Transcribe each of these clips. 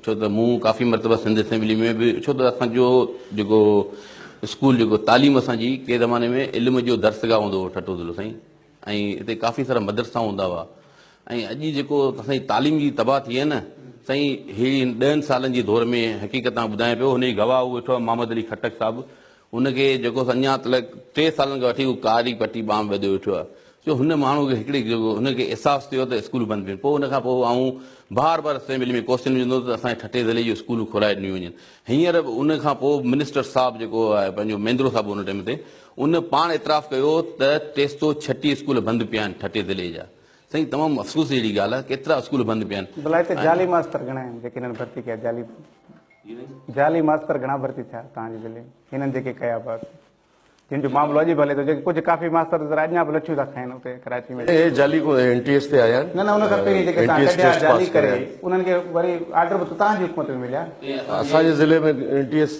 ڇو ته مون ڪافي مرتبه سنڌ اسيمبلي ۾ به ڇو ته اسان جو جيڪو اسڪول جيڪو تعليم اسان جي ڪنهن زماني ۾ علم جو درسگاهه هوندو هو ٺٽو ضلعو سائين ۽ هتي ڪافي سارا مدرسا هوندا هئا ۽ اڄ جيڪو اسان جي تعليم جي تباهه ٿي آهي نه سائين هي ڏهن سالن جي دور ۾ حقيقت تان ٻڌايان پيو هن جي گواهه هو ويٺو آهي محمد علي خٽڪ صاحب هن کي جيڪو اڃا تلڪ ٽي سالن کان وٺي هو ڪاري پٽي ٻانهن ٻڌيو ويٺو آهي جو هن ماڻهو کي هڪڙي جيڪو هن کي احساس ٿيو ته اسڪول بند پيون پوء ان کان پوء آئون بار بار اسيمبلي ۾ ڪوسچن وجهندو هوس ته اسان جي ٺٽي ضلعي جون اسڪولون کولائي ڏنيون وڃن هينئر به ان کان پوء منسٽر صاحب جيڪو آهي پنهنجو ميندرو صاحب ان ٽائيم تي ان پاڻ اعتراف ڪيو ته 336 اسڪول بند پيا آهن ٺٽي ضلعي جا سائين تمام افسوس جهڙي ڳالهه آهي ڪيترا اسڪول بند پيا آهن. ڀلا هتي جعلي ماستر گهڻا آهن جيڪي هنن ڀرتي ڪيا جعلي جعلي ماستر گهڻا ڀرتي ٿيا توهان جي ضلعي ۾ هنن جيڪي ڪيا پاس جن جو معاملو اڄ به هلي ٿو جيڪي ڪجهه ڪافي ماستر ذرا اڃا به لٺيون ٿا کائن اتي ڪراچي ۾. اهي جعلي ڪو اين ٽي ايس تي آيا آهن نه نه ان کان پهرين جيڪي اين توهان ٽي ايس ڪڍيا ٽيسٽ جعلي پاس ڪري ڪري آيا. انهن کي وري آرڊر به ته توهان جي حڪومت ۾ مليا. اسان جي ضلعي ۾ N T S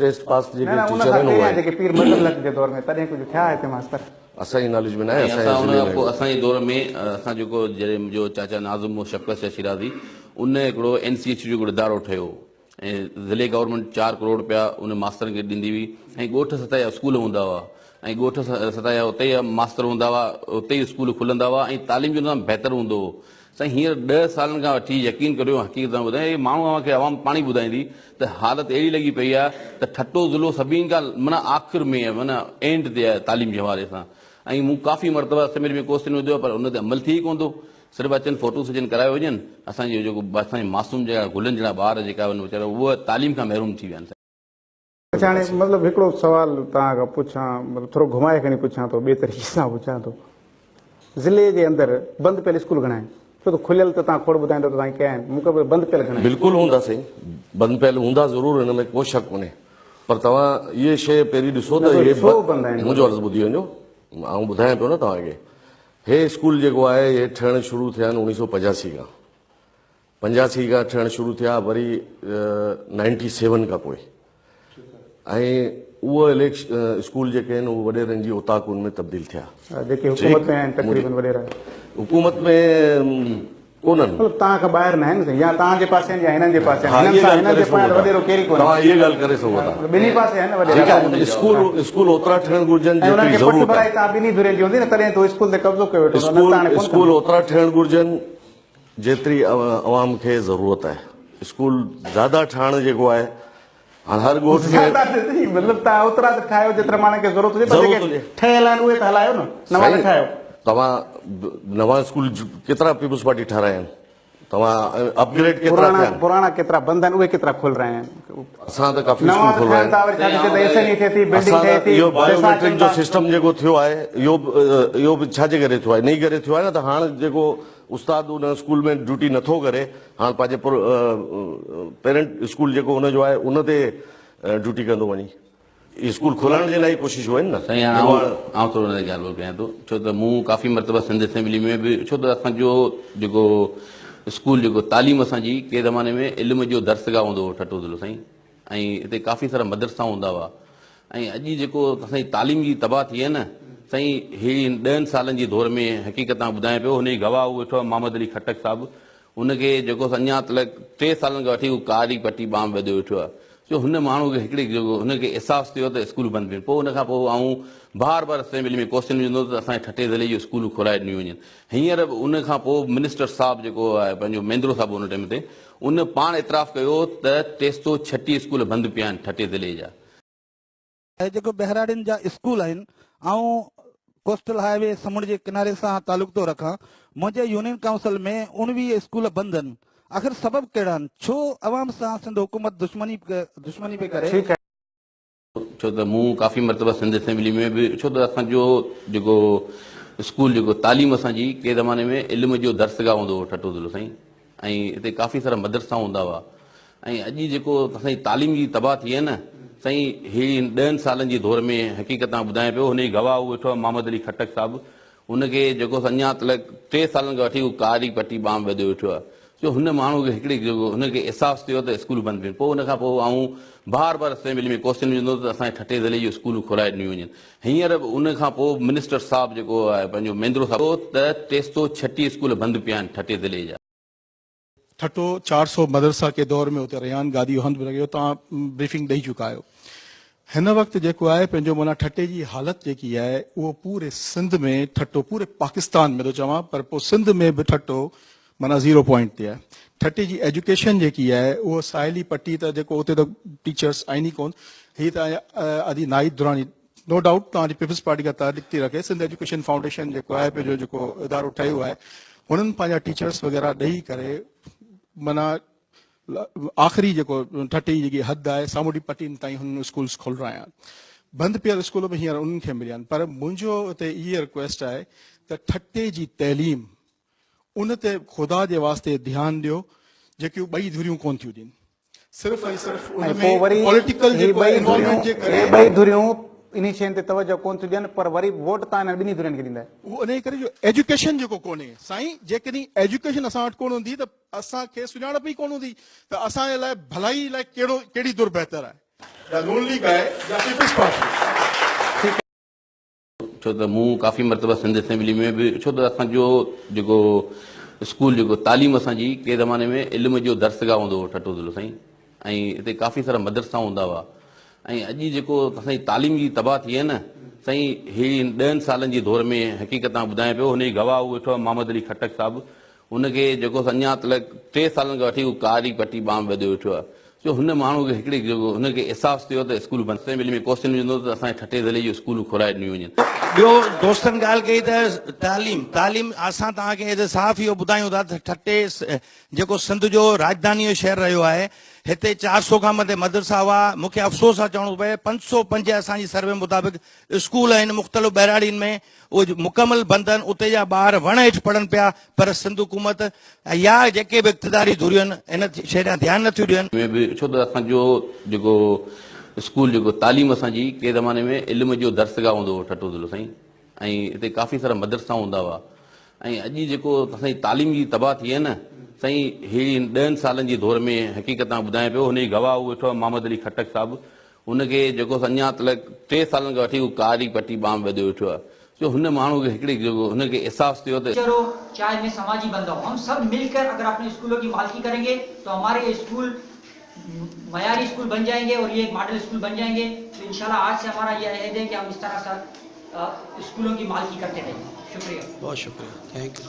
test pass نه جيڪي نه ان ٽيچر کان آهن اهي پهريان آهن. جيڪي پير مظهر الحق جي دور ۾ تڏهن ڪجهه ٿيا هتي ماستر. اسان جي ناليج ۾ ناهي ۽ اسان جي اسان ان ضلعي کان ۾ پوء اسان جي دور ۾ اسان جيڪو جڏهن منهنجو چاچا ناظم هو شفقت شاهه شيرازي ان هڪڙو اين سي ايڇ جو هڪڙو ادارو ٺهيو ۽ ضلعي گورنمينٽ چار ڪروڙ رپيا ان ماسترن کي ڏيندي هئي ۽ ڳوٺ سطح جا اسڪول هوندا هئا ۽ ڳوٺ سطح جا اتي ئي ماستر هوندا هئا اتي ئي اسڪول کلندا هئا ۽ تعليم جو نظام بهتر هوندو هو سائين هينئر ڏهه سالن کان وٺي يقين ڪريو حقيقت سان ٻڌايان هي ماڻهو اوهان کي عوام پاڻ ئي ٻڌائيندي ته حالت اهڙي لڳي پئي آهي ته ٺٽو ضلعو سڀني کان معنيٰ آخر ۾ آهي معنيٰ اينڊ تي آهي تعليم جي حوالي سان ۽ مون ڪافي مرتبه اسيمبلي ۾ ڪوسچن وڌو آهي پر ان تي عمل ٿئي ئي ڪونه ٿو صرف اچن فوٽو سيشن ڪرايو وڃن اسان جو جيڪو اسان جي معصوم جيڪا گلن جهڙا ٻار جيڪا آهن ويچارا اهي تعليم کان محروم ٿي ويا آهن. اڇا هاڻي مطلب هڪڙو سوال توهان کان پڇان مطلب ٿورو گهمائي کڻي پڇان ٿو ٻئي طريقي سان پڇان ٿو ضلعي جي اندر بند پيل اسڪول گهڻا آهن ڇو ته کليل ته توهان کوڙ ٻڌائيندو ته سائين ڪيا آهن مون کي بند پيل گهڻا آهن. بلڪل هوندا سائين بند پيل هوندا ضرور ان ۾ ڪو شڪ ڪونهي پر توهان اهي شيء پهرين ڏسو ته اهي ڇو بند آهن منهنجو عرض ٻڌي وڃو آئون ٻڌايان پيو نه توهان کي هي اسڪول جيڪو آهي هي ٺهڻ شروع ٿيا آهن 1985 کان 85 کان ٺهڻ شروع ٿيا وري نائنٽي سيون کان پوء ۽ اهو اسڪول جيڪي آهن اهي وڏيرن جي اوطاقن ۾ تبديل ٿيا جيڪي حڪومت ۾ آهن تقريبن وڏيرا حڪومت ۾ ڪونهن مطلب توهان کان ٻاهر نه آهن يا توهان جي پاسي آهن يا هنن جي پاسي آهن هنن سان هنن جي پويان وڏيرو ڪير ئي ڪونهي توهان اها ڳالهه ڪري سگهو ٿا ٻنهي پاسي آهن وڏيرا ٺيڪ آهي اسڪول اسڪول اوترا ٺهڻ گهرجن جيتري ضرورت آهي توهان ٻنهي ڌرين جي هوندي نه تڏهن تو اسڪول تي قبضو ڪيو ويٺو اسڪول اسڪول اوترا ٺهڻ گهرجن جيتري عوام کي ضرورت آهي اسڪول زياده ٺاهڻ جيڪو آهي هاڻ هر ڳوٺ ۾ زياده ته ٿي مطلب توهان اوترا ته ٺاهيو جيترا ماڻهن کي ضرورت هجي پر جيڪي ٺهيل آهن اهي ته هلايو نه نوان نه ٺاهيو. توهان نوان اسڪول ڪيترا پيپلز پارٽي ٺهرايا آهن توهان اپ گريڊ ڪيترا ٿيا آهن پراڻا ڪيترا بند آهن اهي ڪيترا کولرايا آهن اسان ته ڪافي اسڪول کولرايا آهن اسان اهو بايوميٽرڪ جو سسٽم جيڪو ٿيو آهي اهو اهو به ڇا جي ڪري ٿيو آهي انهي ڪري ٿيو آهي نه ته هاڻ جيڪو استاد ان اسڪول ۾ ڊيوٽي نٿو ڪري هاڻ پنهنجي پيرنٽ اسڪول جيڪو ان جو آهي ان تي ڊيوٽي ڪندو وڃي اسڪول کولڻ جي لاء ڪوششون آهن نه. سائين هاڻ آئون ٿورو ان تي ڳالهه ٻولهه ڪيان ٿو ڇو ته مون ڪافي مرتبه سنڌ اسيمبلي ۾ به ڇو ته اسان جو جيڪو اسڪول جيڪو تعليم اسان جي ڪنهن زماني ۾ علم جو درسگاهه هوندو هو ٺٽو ضلعو سائين ۽ هتي ڪافي سارا مدرسا هوندا هئا ۽ اڄ جيڪو اسان جي تعليم جي تباهه ٿي آهي نه سائين هي ڏهن سالن جي دور ۾ حقيقت تان ٻڌايان پيو هن جي گواهه هو ويٺو آهي محمد علي خٽڪ صاحب هن کي جيڪو اڃا تلڪ ٽي سالن کان وٺي هو ڪاري پٽي ٻانهن ٻڌيو ويٺو آهي جو هن ماڻهو کي هڪڙي جيڪو هن کي احساس ٿيو ته اسڪول بند پيون پوء ان کان پوء آئون بار بار اسيمبلي ۾ ڪوسچن وجهندو هوس ته اسان جي ٺٽي ضلعي جون اسڪولون کولائي ڏنيون وڃن هينئر به ان کان پوء منسٽر صاحب جيڪو آهي پنهنجو ميندرو صاحب ان ٽائيم تي ان پاڻ اعتراف ڪيو ته 336 اسڪول بند پيا آهن ٺٽي ضلعي جا. اهي جيڪو ٻهراڙين جا اسڪول آهن آئون ڪوسٽل هاء وي سمنڊ جي ڪناري سان تعلق ٿو رکان منهنجي يونين ڪائونسل ۾ 19 اسڪول بند آهن آخر سبب ڪهڙا آهن ڇو عوام سان سنڌ حڪومت دشمني دشمني پئي ڪري. ڇو ته مون ڪافي مرتبه سنڌ اسيمبلي ۾ به ڇو ته اسان جو جيڪو اسڪول جيڪو تعليم اسان جي ڪنهن زماني ۾ علم جو درسگاهه هوندو هو ٺٽو ضلعو سائين ۽ هتي ڪافي سارا مدرسا هوندا هئا ۽ اڄ جيڪو اسان جي تعليم جي تباهه ٿي آهي نه سائين هي ڏهن سالن جي دور ۾ حقيقت تان ٻڌايان پيو هن جي گواهه هو ويٺو آهي محمد علي خٽڪ صاحب هن کي جيڪو اڃا تلڪ ٽي سالن کان وٺي هو ڪاري پٽي ٻانهن ٻڌيو ويٺو آهي جو هن ماڻهو کي هڪڙي جيڪو هن کي احساس ٿيو ته اسڪول بند پيون پوء ان کان پوء آئون بار بار اسيمبلي ۾ ڪوسچن وجهندو هوس ته اسان جي ٺٽي ضلعي جون اسڪولون کولائي ڏنيون وڃن هينئر به ان کان پوء منسٽر صاحب جيڪو آهي پنهنجو ميندرو صاحب ته 336 اسڪول بند پيا آهن ٺٽي ضلعي جا. ठट्टो 400 मदरसा के दौर में उते रहिया आहिनि, गादी जो हंधु बि रहियो, तव्हां ब्रीफिंग ॾेई चुका आहियो। हिन वक़्तु जेको आहे पंहिंजो माना ठट्टे जी हालत जेकी आहे उहो पूरे सिंध में ठट्टो, पूरे पाकिस्तान में थो चवां, पर पोइ सिंध में बि ठट्टो माना 0 पॉइंट ते आहे। ठट्टे जी एजुकेशन जेकी आहे उहो साहिली पट्टी त जेको उते त टीचर्स आहिनि ई कोन। हीअ त अदी नाहिद दुरानी नो डाउट तव्हांजी पीपल्स पार्टी खां ताल्लुक़ थी रखे, सिंध एजुकेशन फाउंडेशन जेको आहे पंहिंजो जेको इदारो ठहियो आहे, हुननि पंहिंजा टीचर्स वग़ैरह ॾेई करे माना आख़िरी जेको ठट्टे जी जेकी हद आहे सामुंडी पट्टियुनि ताईं हुननि स्कूल्स खोलाया आहिनि। बंदि पियल स्कूल बि हींअर उन्हनि खे मिलिया आहिनि। पर मुंहिंजो हिते इहा रिक्वेस्ट आहे त ठट्टे जी तइलीम उन ते ख़ुदा जे वास्ते ध्यानु ॾियो, जेकियूं ॿई धुरियूं कोन थियूं ॾियनि, सिर्फ़ ऐं सिर्फ़ उन में पॉलिटिकल जेको इन्वॉल्वमेंट जे करे ॿई धुरियूं इन शयुनि ते तवजो कोन थियूं ॾियनि, पर वरी वोट तव्हां हिननि ॿिन्ही धुरियुनि खे ॾींदा आहियो। उहो इन करे जो एजुकेशन जेको कोन्हे साईं, जेकॾहिं एजुकेशन असां वटि कोन हूंदी त असांखे सुञाणप ई कोन हूंदी त असांजे लाइ भलाई लाइ कहिड़ी धुर बहितर आहे, या नून लीग आहे या पीपल्स पार्टी। छो त मूं काफ़ी मरतबा सिंध असेंबली में बि, छो त असांजो जेको स्कूल जेको तालीम असांजी कंहिं ज़माने में इल्म जो दर्सगाह हूंदो हो ठट्टो ज़िलो साईं, ऐं हिते काफ़ी सारा मदरसा हूंदा हुआ। ऐं अॼु जेको असांजी तालीम जी तबाह थी आहे न साईं, हे 10 सालनि जी दौर में हक़ीक़त तव्हां ॿुधायां पियो, हुनजी गवाह उहो वेठो आहे मोहम्मद अली खटक साहिबु, हुनखे जेको अञा तलक 3 सालनि खां वठी उहो कारी पट्टी बाम ॿधो वेठो आहे। जो हुन माण्हू खे हिकिड़े जेको हुनखे अहसासु थियो त स्कूल बंदि, असेंबली में क्वेश्चन विझंदो त असांजे ठट्टे ज़िले जो स्कूल खोलाए ॾिनियूं वञनि। ॿियो दोस्तनि ॻाल्हि कई त तालीम, तालीम असां तव्हांखे साफ़ इहो ॿुधायूं था त ठट्टे जेको सिंध जो राजधानी जो शहर रहियो आहे, हिते 400 खां मथे मदरसा हुआ। मूंखे अफ़सोस सां चवणो पए 505 असांजी सर्वे मुताबिक़ स्कूल आहिनि मुख़्तलिफ़ ॿहिराड़ियुनि में, उहे मुकमल बंदि आहिनि, उते जा ॿार वण हेठि पढ़नि पिया। पर सिंध हुकूमत या जेके बि इक़्तिदारी धुरियूं आहिनि इन शइ ॾांहुं ध्यानु नथियूं ॾियनि। में बि छो त असांजो जेको स्कूल जेको तालीम असांजी कंहिं ज़माने में इल्म जो दर्सगाह हूंदो हो ठट्टो ज़िलो साईं, ऐं हिते काफ़ी सारा मदरसा हूंदा हुआ। ऐं अॼु जेको असांजी तालीम जी तबाह थी आहे न साईं, हे 10 सालनि जी दौर में हक़ीक़त तव्हां ॿुधायां पियो, हुनजी गवाह उहो वेठो आहे मोहम्मद अली खटक साहिबु, हुनखे जेको अञा तलक 3 सालनि खां वठी उहो कारी पट्टी बाम ॿधो वेठो आहे। जो हुन माण्हू खे हिकिड़े जेको हुनखे अहसासु थियो त हो, चाहे मैं समाजी बंदा हूँ, हम सब मिलकर अगर अपने स्कूलों की मालकी करेंगे तो हमारे स्कूल मयारी स्कूल बन जाएंगे और ये एक मॉडल स्कूल बन जाएंगे। तो इंशाल्लाह आज से हमारा यह अहद है कि हम इस तरह से स्कूलों की मालकी करते रहेंगे। शुक्रिया, बहुत शुक्रिया, thank you.